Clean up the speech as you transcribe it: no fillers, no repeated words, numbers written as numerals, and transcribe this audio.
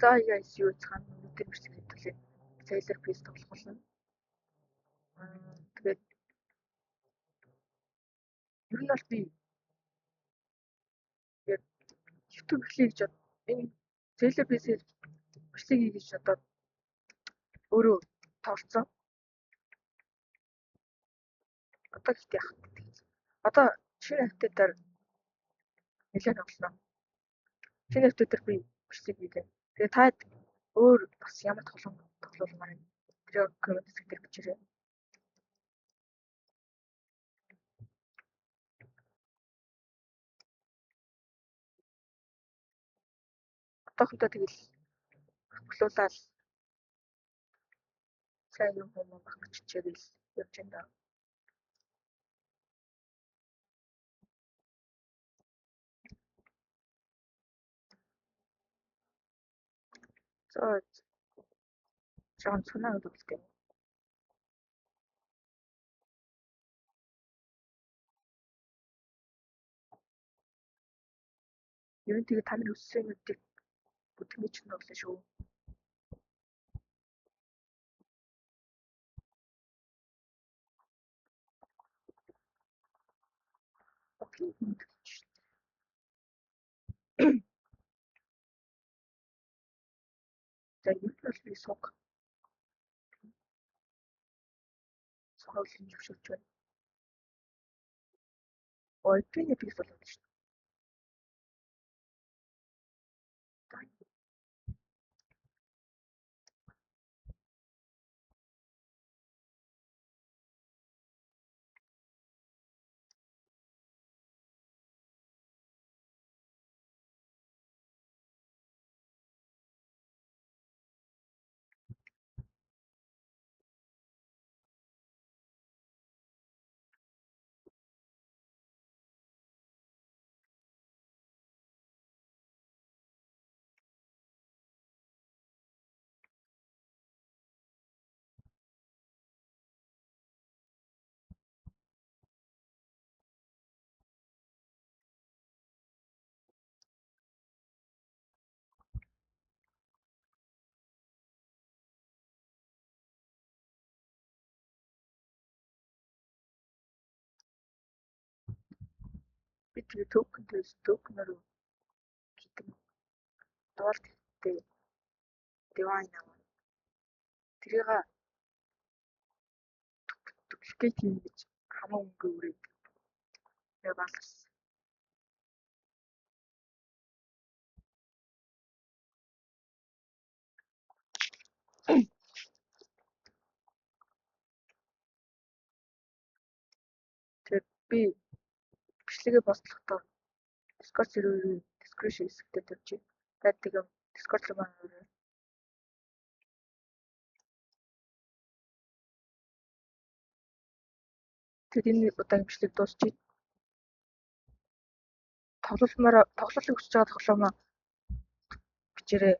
За guys, юу цаана өнөөдөр бичлэг хэвлээ. Sailor Piece тоглох болно. Тэгээд ер нь бол би яг YouTube эхлэе гэж энэ Sailor Piece-ээр бичлэг хий гэж одоо өөрөө тоглолцсон. Одоо гэхдээ яах вэ? Одоо шинэ update-аар нэлээд тоглоно. Шинэ update-аар би бичлэг хийлээ. Тэгээ та өөр бас ямар тоглоом тоглуулмаар байна? Тэр коммент хэсэг дээр бичээрэй. Одоохондоо тэгэл хөглүүлээд сайн юм хүмүүс байх гэж хичээгээл явж байна даа. За жоон цунаа тоглолт юм. Ер нь тэгээ та нарын өссөн юмнуудыг бүгднийг ч тоглоно шүү. За ер нь бол би суг сугаалын зөвшөөрч байна. Ой, би нэг болоод шүү. Би тэгээ токен дээрс токеноор хийдэг. Дуалт хэрэгтэй. Divine авна. Тэрийг duplicate хийнэ гэж хамаа өнгө үрээд тэгээ баларсан. Тэгээд би бичлэгээ постлохдоо Discord серверийн description хэсэгтээ тавьчих. Тэгээд тэгээ Discord руу маань ороо. Тэгээд энэ удаагийн бичлэг дуусчих. Тоглолмоор тоглолтыг хүсэж байгаа тоглоомоо бичээрэй.